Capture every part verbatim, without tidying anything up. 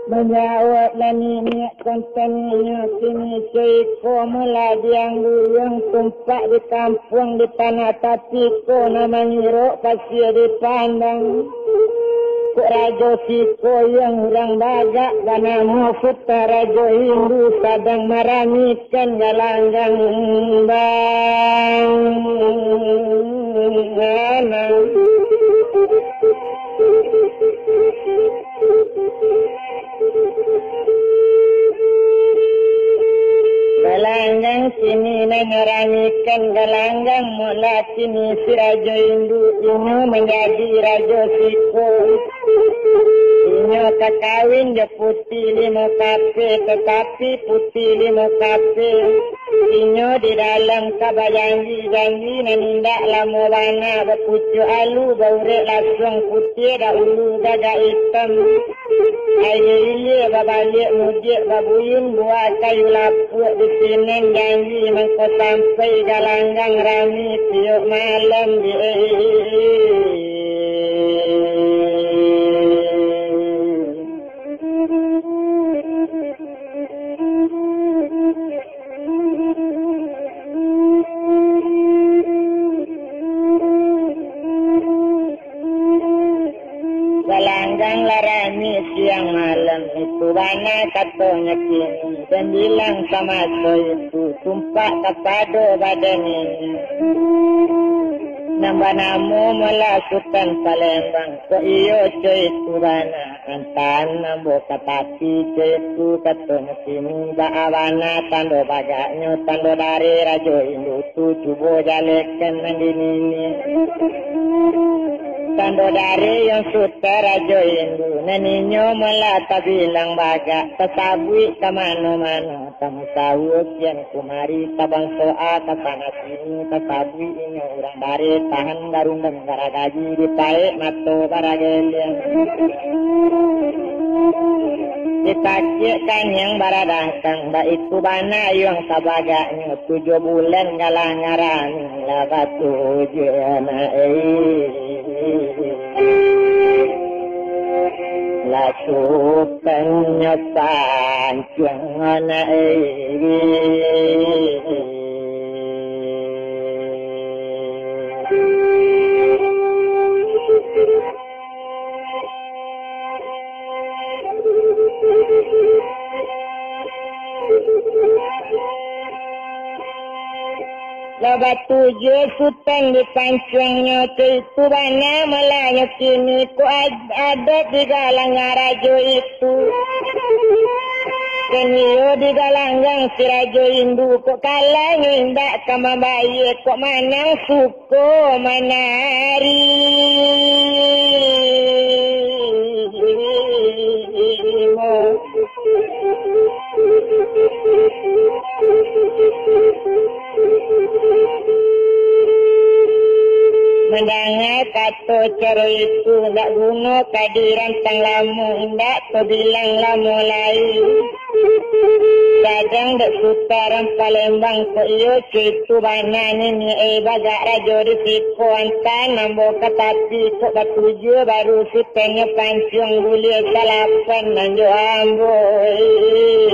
Manjawab lah niniak kontan inyo, kini co iko mulah diangguyuang tumpak di kampuang di tanah tapi ko nan mangirok pasia dipandang. Kok rajo siko yang urang bagak banamo Sutan Rajo Indu sadang maramikan galanggang bang. Galanggang kini nan ramikan galanggang, mula kini si Rajo Indu inyo manjadi rajo siko. Inyo ka kawin jo Puti Limo Kape, tatapi Puti Limo Kape inyo di dalam ka bajanji-janji nan indak lamo bana, bapucuak alu, baurek lasuang putiah, daulu gagak itam, aia ilia babaliak mudiak, babuyun buah kayu lapuak, di sinan janji mangko sampai, galanggang rami tiok malam di Galanggang lah rami siang malam, itu bana katonyo kini, dan bilang samaso itu, tumpak kapado badan inyo. Nan banamo mulah Sutan Palembang, kok iyo co itu bana. Antaan ambo ka tapi co itu, katonyo kini, baa bana tando bagaknyo, tando dareh Rajo Indu tu, cubo jalekan nan di niniak. Tando dareh yang Sutan Rajo Indu, nan inyo mulah tabilang bagak, tasabuik ka mano-mano, tamusawua kian kumari, tabangsoa ka sana sini, tasabuik inyo urang dareh, tahan garundang garagaji, dipaek mato barageliang. Ditakiak kaniang baradangkang, baitu bana yuang sabagaknyo, tujuah bulan galang ngarani lah batujuah anak, eh. Lah Sutan nyo pancuang anak, eh. Lah batujuah Sutan dipancuangnyo, co itu bana mulahnyo kini, kok ad-, adat di galanggang rajo itu. Kan iyo di galanggang si Rajo Indu, kok kalahnyo indak ka mambayia, kok manang su- ko manarimo. Mandanga kato caro itu, ndak guno ka dirantang lamo, indak tabilang lamo lai. Gadang dek Sutan Palembang, kok iyo co itu bana niniak, eh, bagak rajo di siko, antaan ambo ka tapi, kok batujuah baru Sutannyo pancuang, buliah salapan nan jo ambo, eh.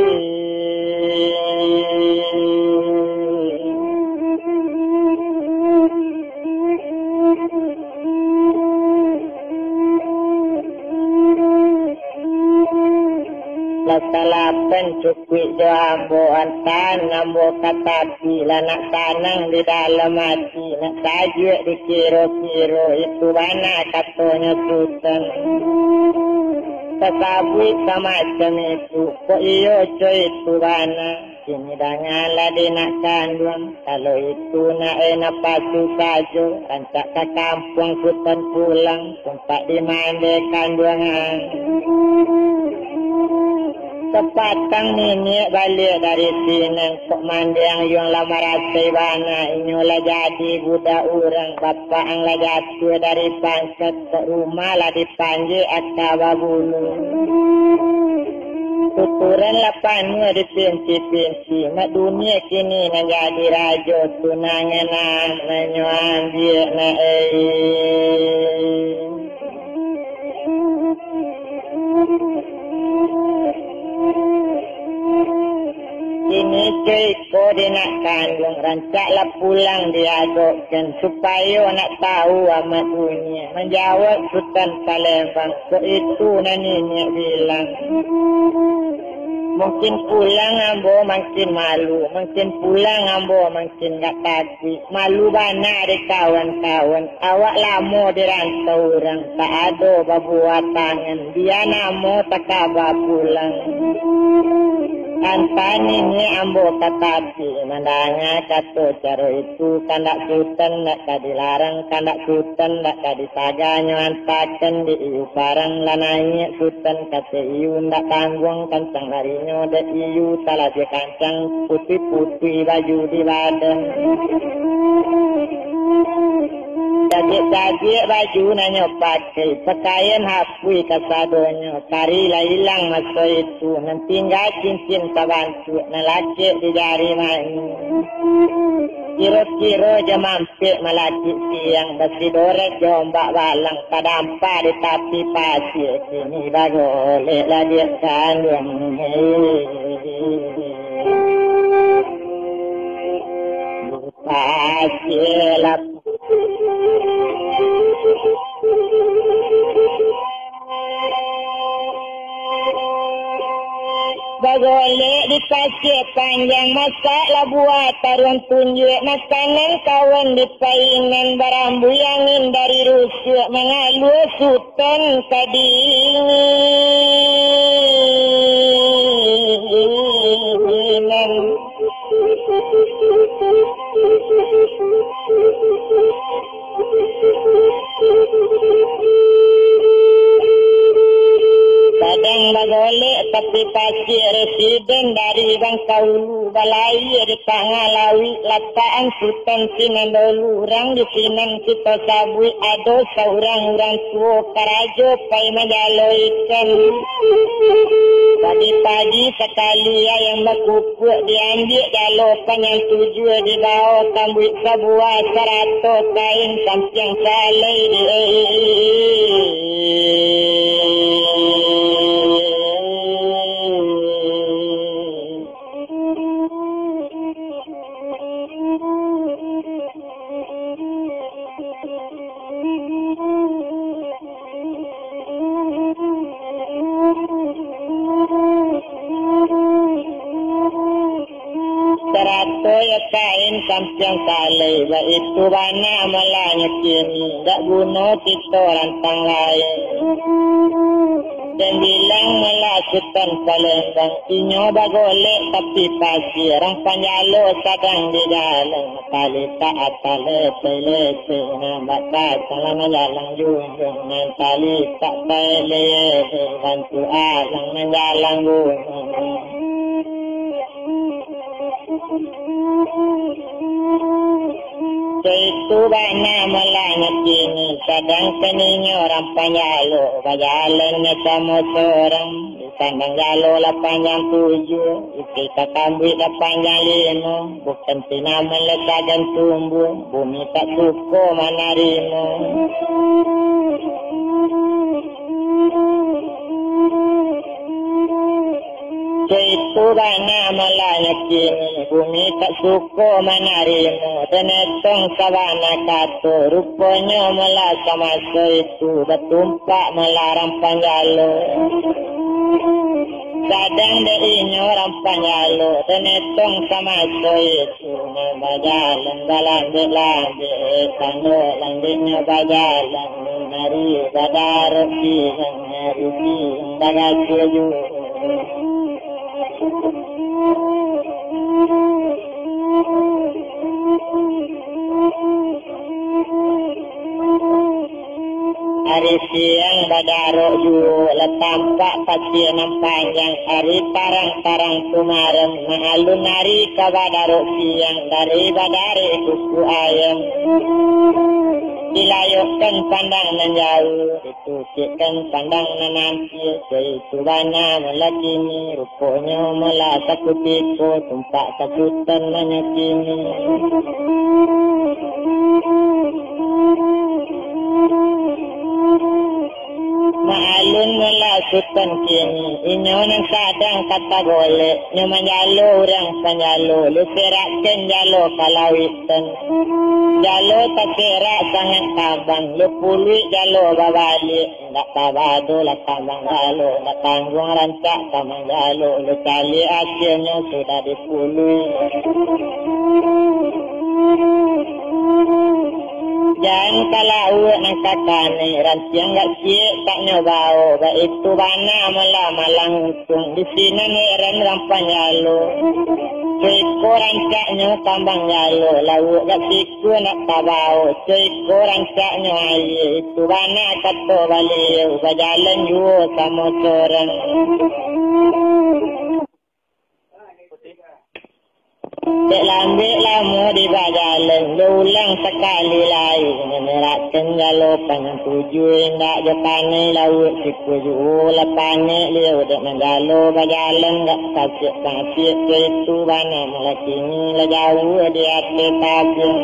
Lah salapan cukuik jo ambo, antaan ambo ka tapi, lah nak sanang di dalam ati, nak sajuak dikiro-kiro, itu bana katonyo Sutan. Tasabuik samacam itu, kok iyo co itu bana. Kini dangalah dek nak kanduang, kalau itu nak, eh, napasu sajo, rancak ka kampuang Sutan pulang, tumpak di mandeh kanduang ang. Sapatang niniak baliak dari sinan, kok mandeh ang yuang lah marasai bana, inyo lah jadi budak urang, bapak ang lah jatuah dari pangkat, kok rumah lah di panjek aka babulu. Tuturan lah panuah di pinti-pinti, nak dunia kini nan jadi rajo, tunangan ang nan nyo ambiak nak, eh. Iko di nak kanduang, rancaklah pulang diadokkan, supayo nak tahu amak bunyi. Manjawab Sutan Palembang, kok itu nan niniak bilang. Mungkin pulang ambo mangkin malu, mungkin pulang ambo mangkin gak takuik. Malu bana dek kawan-kawan, awak lamo di rantau urang, tak ado babuah tangan, bia namo takaba pulang. Antah niniak ambo ka takuik, mandanga kato caro itu, kandak Sutan ndak ka dilarang, kandak Sutan ndak ka disaganyo, antakan di iyu parang, lah naiak Sutan ka iyu, ndak tangguang kancang larinyo, dek iyu talabiah kancang, putuih-putuih baju di badan. Cadiak-cadiak baju nan nyo pakai, pakaian hapuih kasadonyo, kari lah ilang maso itu, nan tingga cincin sabantuak, nan lakek di jari manih. Kiro-kiro jam ampek malakik siang, basidorek jo ombak balang, tadampa di tapi pasia, kini bagolek lah diak kanduang. Pasia lah. Bagolek di Pasia Panjang, masak labuah taruang tunjuak, makanan kawan di painan, barambuih angin dari rusuak, mangalua Sutan kadinginan. Sadang bagolek tapi pasia, residen dari Bangkaulu, balayia di tangah lauik, latakan Sutan sinan dahulu, urang di sinan kito sabuik, ado saurang urang tuo, karajo pai manjalo ikan. Pagi-pagi sakali ayam bakukuak, diambiak jalo panjang tujuah, dibao tambuik sabuah, sarato kain sampiang salai di. Sarato yo kain sampiang salai, baitu bana malanyo kini, dak guno kito rantang lai. Den bilang malah Sutan Palembang, inyo bagolek tapi pasia, rang panjalo sadang di jalan, talitak ateh lepeh-lepeh, nan bak kacang lah manjalang junjuang, nan talitak taeleh-eleh, bantuak alang manjalang gunung. Kaitu bana malanyo kini, sadangkan inyo rang panjalo, bajalannyo samo sorang. Di sandang jalo lah panjang tujuah, isi tatambuik lah panjang limo, bukan tinaman lah sagan tumbuah, bumi tak suko manarimo. Kaitu bana malanyo kini, bumi tak suko manarimo, den etong sabana kato, ruponyo malah samaso itu, batumpak malah rang panjalo. Sadang dek inyo rang panjalo, den etong samaso itu, nyo bajalan balandek-landek, tando landeknyo bajalan, nari badarok siang, nari siang bagaco juo. Ari siang badarok juo, lah tampak pasia nan panjang, ari tarang-tarang kumaran, maalun ari ka badarok siang, dari badarek kuku ayam. Dilayokkan pandang nan jauah, ditukikkan pandang nan ampia, kaitu bana malah kini, ruponyo malah sakutiko, tumpak ka Sutan manyakini. Maalun malah Sutan kini, inyo nan sadang ka tagolek, nyo manjalo urang panjalo, diserakkan jalo ka lauik tan. Jalo taserak sangat kabang, dipuluik jalo babaliak, indak tabado lah kabang jalo, indak tangguang rancak ka manjalo, dicaliak asilnyo sudah dipuluik. Jan ka lauak nan ka kanai, rantiang gak ciek tak nyo baok, baitu bana malah malang untuang, di sinan heran urang panjalo. Cuko rancaknyo kambang jalo, lauak gak siku nak tabaok, cuko rancaknyo aia, itu bana kato baliau, bajalan juo samo sorang. Dek lambek lamo di bajalan, diulang sakali lai, manyerakkan jalo panjang tujuah, indak jo kanai lauak siku juo, lah panek liau dek manjalo bajalan, gak kasiak-kasiak, itu bana malah kini lah jauah di ateh tapian.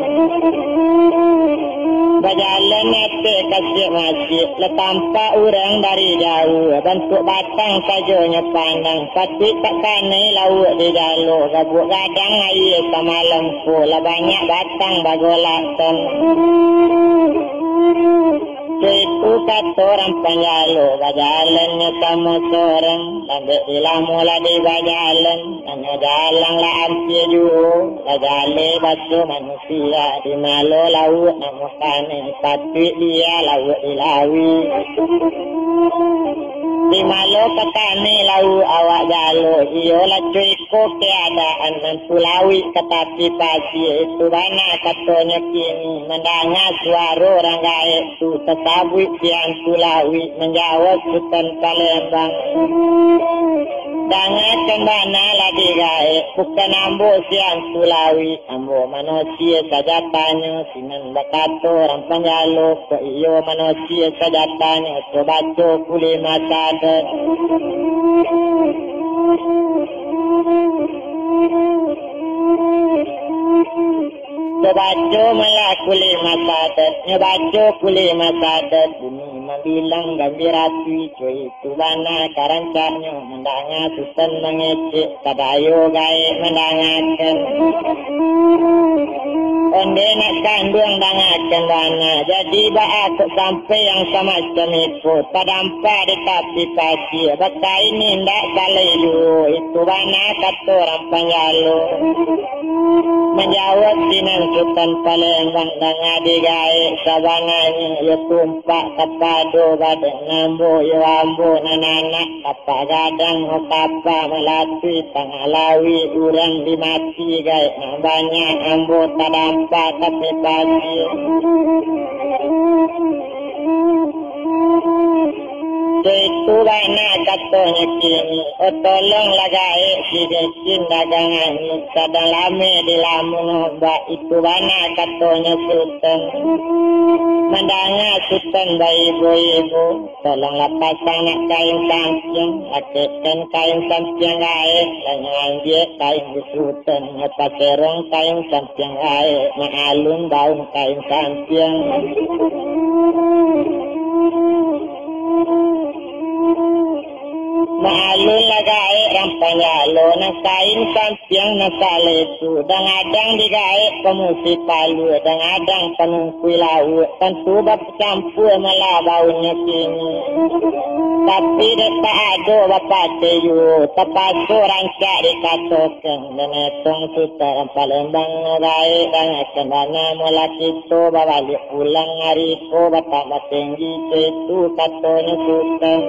Bajalan ateh kasiak-masiak, lah tampak urang dari jauah, bantuak batang sajo nyo pandang, patuik tak kanai lauak di jalo, gabuak gadang aia samalam ko, lah banyak batang bagolak tan. Cuitu kato urang panjalo, bajalannyo samo sorang, lambek di lamo lah di bajalan, nanyo jalang lah ampia juo, lah jaleh baso manusia, di malo lauak namo kanai, patuik dia lauak di lauik. Di malo ka kanai lauak awak jalo, iyolah cuiko keadaan nan tu lauik ka tapi pasia, itu bana katonyo kini, mandanga suaro urang gaek tu, tasabuik sian tu lauik, manjawab Sutan Palembang. Dangakan bana lah di gaek, bukan ambo sian tu lauik, ambo manusia sajatanyo, sinan bakato urang panjalo, kok iyo manusia sajatanyo, kok baco kuli masadan. Nyo baco malah kuli masadan, nyo baco kuli masadan, bunyi mambilang gambira tui, cuitu bana karancaknyo, mandanga Sutan mangecek, sadayo gaek mandangakan. Onde nak kanduang dangakan bana, jadi baa kok sampai yang samacam iko, tadampa di tapi pasia, bakain indak salai juo, itu bana kato urang panjalo. Manjawab sinan Sutan Palembang, danga di gaek sabananyo, iyo tumpak kapado badan ambo, iyo ambo nan anak, kapa gadang, kapa malatuih tangah lauik, urang di mati gaek nan banyak, ambo tadampa tapi pasia. Cuitu bana katonyo kini, oh tolonglah gaek si miskin dagangan ni, sadang lame di lamun ombak, itu bana katonyo Sutan. Mandanga Sutan baibo-ibo, tolonglah pasang nak kain sampiang, lakekkan kain sampiang gaek, lah nyo ambiak kain di Sutan, nyo paserong kain sampiang gaek, nak alun baun kain sampiang. Maalun lah gaek urang panjalo, nan kain sampiang nan salai tu, dangadang digaek pamusi palua, dangadang panungkui lauak, tantu bacampua malah baunnyo kini. Tapi dek tak ado bapakai juo, tapaso rancak dikatokan, nan etong Sutan Palembang gaek, dangakan bana molah kito babaliak pulang, ari ko batambah tenggi, cuitu katonyo Sutan.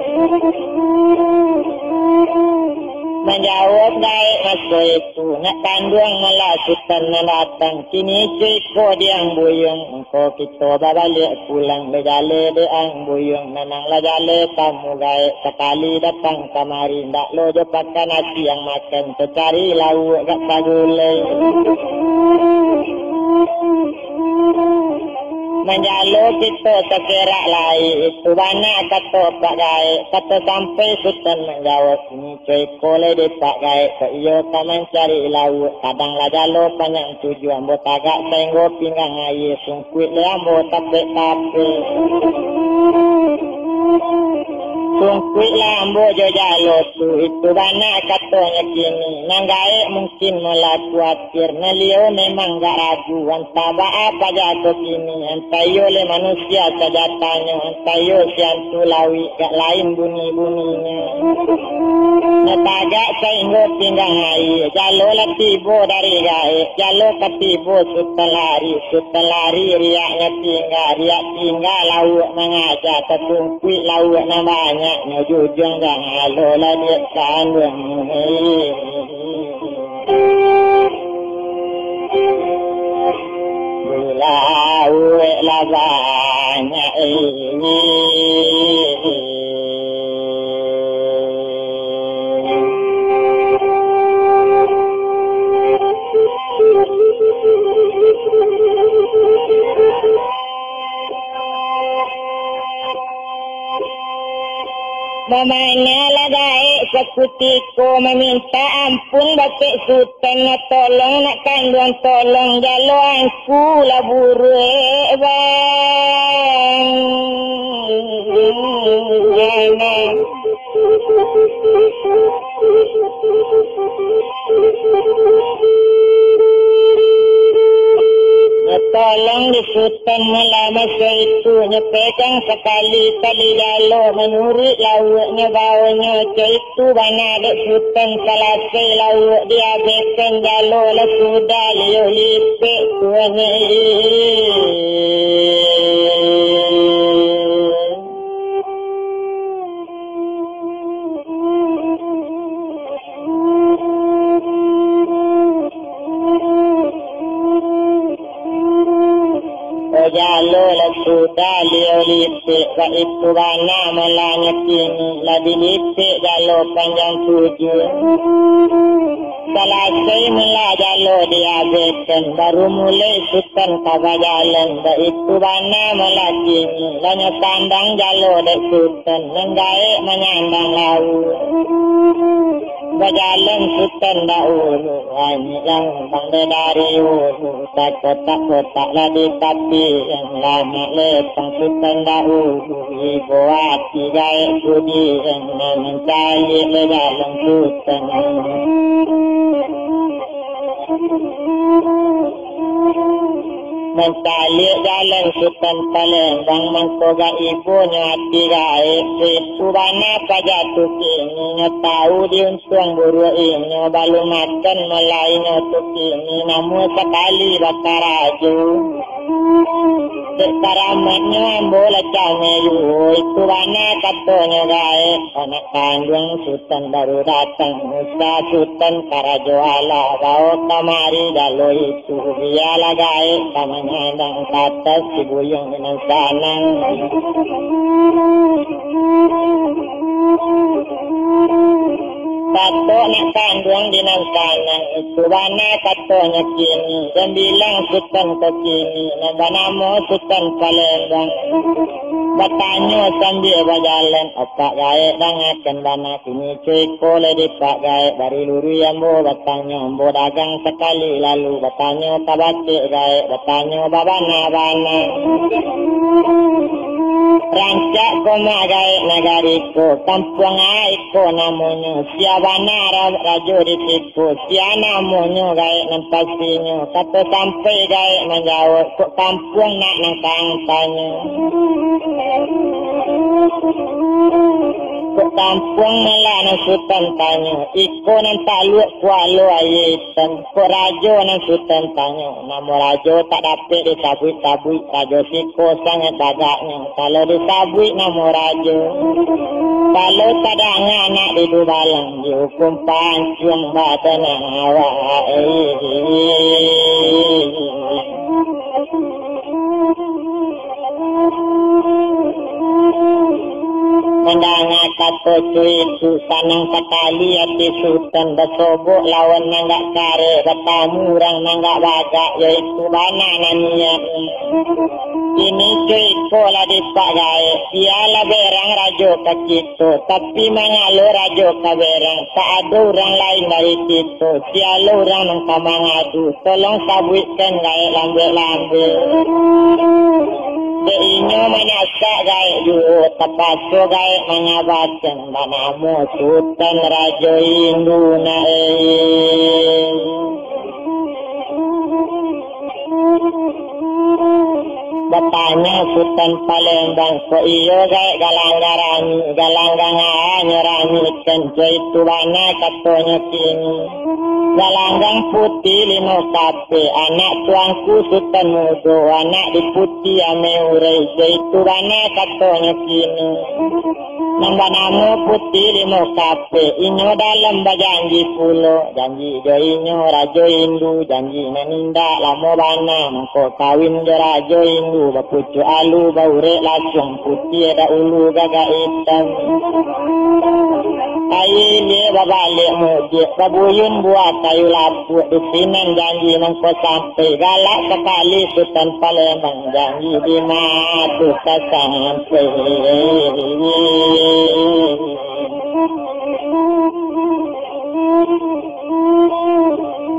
Manjawab gaek maso itu, nak kanduang malah Sutan nan datang, kini cuiko diang buyuang, mangko kito babaliak pulang, lah jaleh dek ang buyuang, nanang lah jaleh tamu gaek, sakali datang kamari, ndak lo jo pakan nasi ang makan, tacari lauak gak sagulai. Manjalo kito taserak lai, itu bana kato Pak Gaek, kato sampai Sutan manjawab, kini cuiko lai dek Pak Gaek, kok iyo ka mancari lauak, kadang lah jalo panjang tujuah, ambo tagak sainggo pinggang aia, sungkuik lai ambo tapek-tapek. Tungkuiklah ambo jo jalo tu, itu bana katonyo kini. Nan gaek mungkin malah kuatir, nan liau memang gak ragu, antah baa paja ko kini, antah iyo leh manusia sajatanyo, antah iyo si antu lawik gak lain bunyi-bunyinyo. Nan tagak sainggo pinggang aia, jalo lah tibo dari gaek, jalo ka tibo Sutan lari, Sutan lari riaknyo tingga, riak tingga lauak mangaja, tatungkuik lauak nan banyak, nyo jujuang jangalo lah diak kanduang. Lauak lah banyak, eh. Bamanalah gaek sakutiko mamintak ampun bakeh Sutan, nak tolong, nak kanduang tolong, jalo angku lah buruak, bang. Tolong di Sutan malah maso itu, nyo pegang sakali tali jalo, manuruik lauaknyo baonyo, caitu bana dek Sutan, salasai lauak diabehkan, jalo lah sudah liau lipek tuanyo. Jalo lah sudah liau lipek, baitu bana malanyo kini, lah dilipek jalo panjang tujuah. Salasai malah jalo diabehkan, baru mulai Sutan ka bajalan, baitu bana malah kini, lah nyo sandang jalo dek Sutan, nan gaek manyandang lauak. Bajalan Sutan dahulu, angin lah umbang dari ulu, takotak-kotak lah di tapi, nan lamak lepang Sutan dahulu, ibo ati gaek budi, nan mancaliak lah jalan Sutan. Mancaliak jalan Sutan Palembang, mangko gak ibonyo ati gaek, itu bana paja tu kini, nyo tau diuntuang buruak inyo, balun makan malah inyo tu kini, namuah sakali bakarajo. Dek karamatnyo ambo lah cameh juo, itu bana katonyo gaek, anak kanduang Sutan baru datang, Musa Sutan karajo alah, bao kamari jalo itu, bialah gaek ka manyandang, kato si buyuang di nan sanang. Kato nak kanduang di nan sanang, itu bana katonyo kini, den bilang Sutan ko kini, nan banamo Sutan Palembang. Batanyo sambia bajalan, Pak gaek, dangakan bana, kini co iko lai dek Pak gaek, bari luruih ambo batanyo, ambo dagang sakali lalu, batanyo ka bakeh gaek, batanyo babana-bana. Rancak ko mah gaek nagari ko, kampuang a iko namonyo, sia bana ra-, rajo di siko, sia namonyo gaek nan pastinyo, kato sampai gaek manjawab, kok kampuang nak nan ka ang tanyo. Kok kampuang malah nan Sutan tanyo, iko nan taluak Kualo Aia Itam, kok rajo nan Sutan tanyo, namo rajo tak dapek disabuik-sabuik, rajo siko sangaik bagaknyo, kalau disabuik namo rajo. Kalau tadanga anak di dubalang, diukum pancuang badan awak. Mandanga kato cuitu, sanang sakali ati Sutan, basobok lawan nan gak kareh, batamu urang nan gak bagak, yaitu bana nan niat. Kini cuiko lah dek Pak gaek, sia lah berang rajo ka kito, tapi mangalo rajo ka berang, tak ado urang lain dari kito, sia lo urang nan ka mangadu, tolong sabuikkan gaek lambek-lambek. Dek inyo manasak gaek juo, tapaso gaek manyabakan, banamo Sutan Rajo Indu na, eh. Batanyo Sutan Palembang, kok iyo gaek galanggang rami, galanggang anyo rami, kan jo itu bana katonyo kini. Galanggang putiah limo kapeh, anak tuanku Sutan Mudo, anak di putiah ameh urai, jo itu bana katonyo kini. Nan banamo putiah limo kapeh, inyo dalam bajanji pulo, janji jo inyo Rajo Indu, janji nan indak lamo bana, mangko kawin jo Rajo Indu, bapucuak alu, baurek lasuang, putiah dahulu gagak itam. Aia ilia babalek mujik, babuyun buah kayu lapuak, di sinan janji mangko sampai, galak sakali Sutan Palembang, janji di ma tu ka sampai.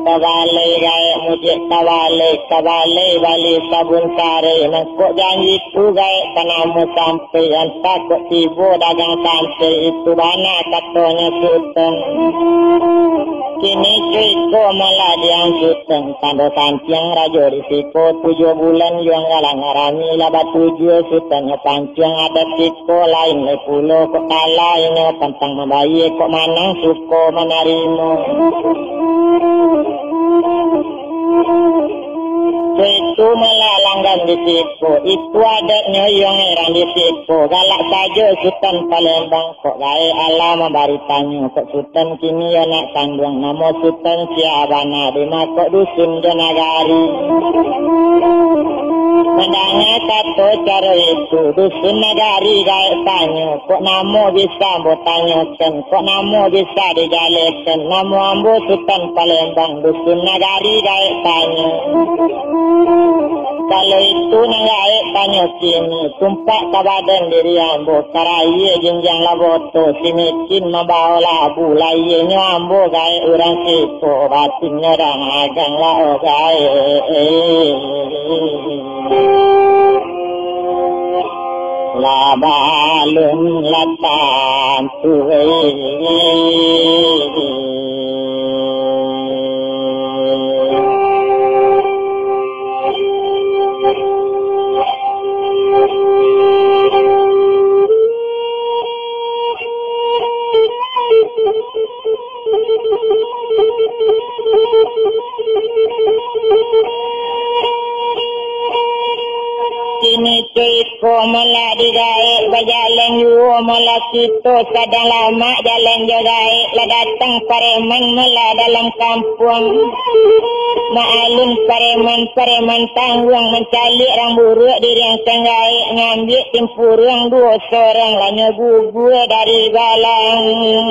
Tabalai gaek mujik tabalai, tabalai bali sabun sarai, mangko janji tu gaek ka namo sampai, antah kok tibo dagang santai, itu bana katonyo Sutan. Kini cuy ko malah diangkut Tando santiang rajo di siko, tujuah bulan juo galang rami lah batujuah, Sutannyo pancuang adat siko, lain lai pulo kok kalah inyo pantang mambayia, kok manang suko manarimo. Sudah itu malah langgang di siko, itu adatnyo iyo ngerang di siko, galak sajo Sutan Palembang. Kok gaek alah mambari tanyo, kok Sutan kini yo nak kanduang, namo Sutan sia bana, di ma kok dusun jo nagari. Mandanga kato caro itu, dusun nagari gaek tanyo, kok namo bisa ambo tanyokan, kok namo bisa dijalekan, namo ambo Sutan Palembang, dusun nagari gaek tanyo. Kalau itu nan gaek tanyo kini, tumpak ka badan diri ambo, karayie jinjang lah boto, si miskin mambao labu, lahienyo ambo gaek urang siko, batinnyo urang agang lah o gaek. Lah balun lah tantu. Kini cuy ko malah digaek, bajalan juo malah kito, sadang lamak jalan jo gaek, lah datang pareman malah dalam kampuang. Maklum pareman, pareman tangguang, mancaliak rang buruak diriangkan gaek, ngambiak timpuruang duo sorang, lah nyo gugua dari balakang.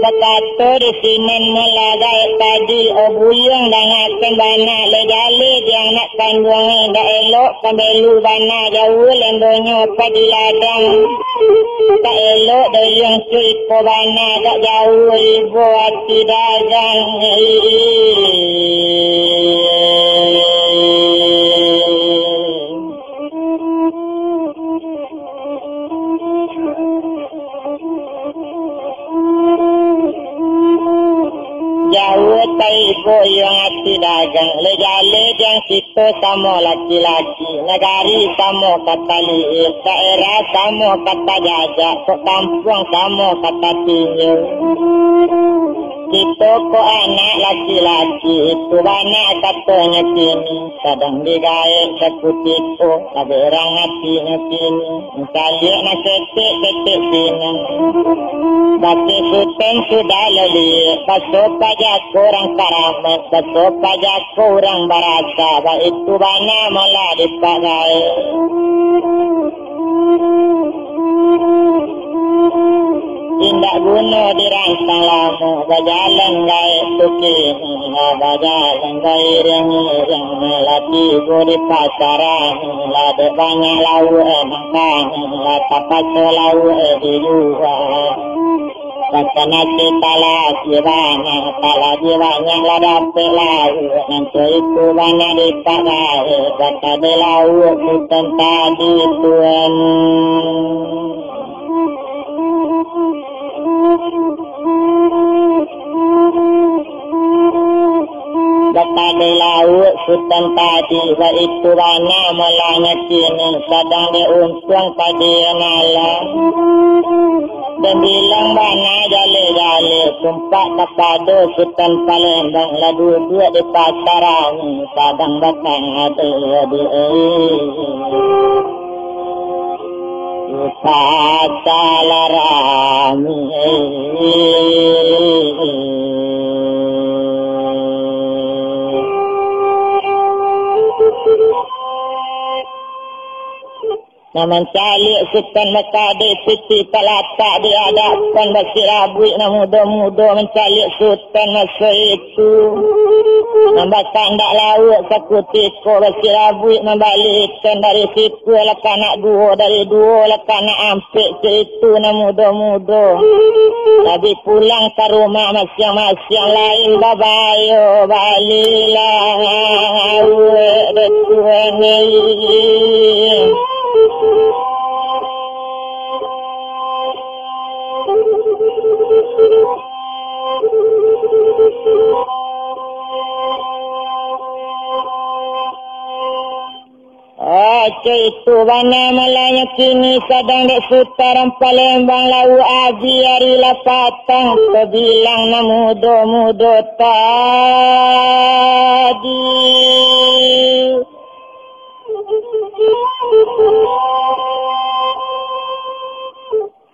Bakato di sinan malah gaek tadi, o buyuang dangakan bana, lai jaleh di anak kanduang, indak elok pambelu bana, jauah lembonyo padi ladang. Tak elok doyong cuy ko bana, dak jauah ibo ati dagang. Jauah taibo iyo ati dagang, lai jaleh jan kito samo laki-laki, nagari samo ka taliik, daerah samo ka tajajak, kok kampuang samo ka tatingga. Kito ko anak laki-laki, itu bana katonyo kini, sadang digaek sakutiko, taberang atinyo kini, mancaliak nan ketek-ketek pinang. Bakeh Sutan sudah loliek, baso pajako urang karamat, baso pajako urang barasa, baitu bana malah dipagai. Indak guno diransang lamo, bajalan gaek tu kini, bajalan bairiang-iriang, lah tibo di pasaran, lah dek banyak lauak nan kani, lah tapaso lauak dijua. Bakana cita lah di bana, tak lah di banyak lah dapek lauak, nan co itu bana di pagai, bakana di lauak Sutan tadi tuan. Bakana di lauak Sutan tadi, baitu bana mulanya kini, sadang di untuang padi nala. Dan bilang bana jaleh-jaleh, tumpak kapado Sutan Palembang, lah duduak di pasar rami, sadang bakana di, di, di pasar rami. Nan mancaliak Sutan bakadai, pitih talatak di adapan, basirabuik nan mudo-mudo mancaliak Sutan maso itu. Nan bakandak lauak sakutiko, basirabuik mambalikan dari sikua lah ka anak duo, dari duo lah ka anak ampek, caitu nan mudo-mudo. Tapi pulang ka rumah masiang-masiang, lain babayo balilah awak datuan ai. Aco itu bana malanyo kini, sadang dek Sutan Palembang lauak abih ari lah patang, tabilang nan mudo-mudo tadi.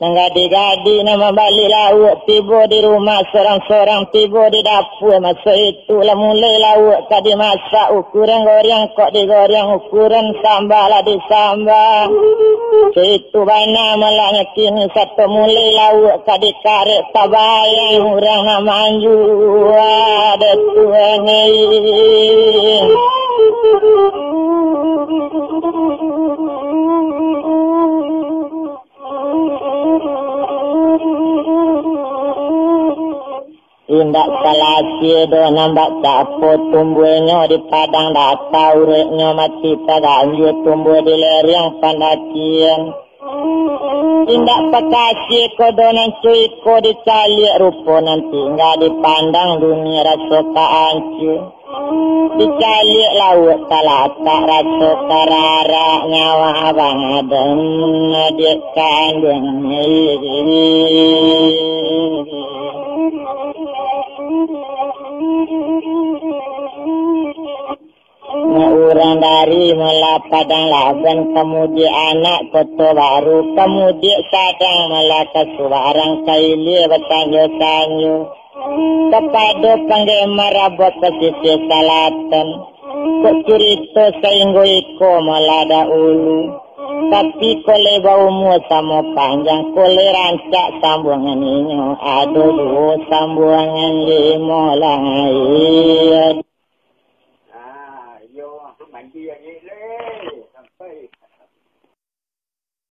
Nan gadih-gadih nan mambali lauak tibo di rumah sorang-sorang, tibo di dapua. Maso itu lah mulai lauak ka dimasak, ukuran goreng kok digoreng, ukuran samba lah disamba. Itu bana malanyo kini, sato mulai lauak ka dikarek, tabayang urang nan manjua, datuan ai. Indak salasia doh nan bak capo, tumbuahnyo di padang data, ureknyo mati taganjua, tumbuah di lereng pandakian. Indak pakasia ko doh nan co iko dicaliak, rupo nan tingga dipandang, dunia raso ka ancua. Dicaliak lauak talatak, raso ka rarak, nyawa badan adiak kanduang. Urang dari mula Padang Laban, kamudiak anak Koto Baru, kamudiak sadang mula ka Subarang, ka ilia basanjo-sanjo. Kapado panggemar Rabab Pasisia Salatan, kok curito sainggo iko malah dahulu. Tapi kok lai baumua samo panjang, kok lai rancak sambuangan inyo, ado juo sambuangan limo lai. Ah, iyo, mandi lagi le. Sampai.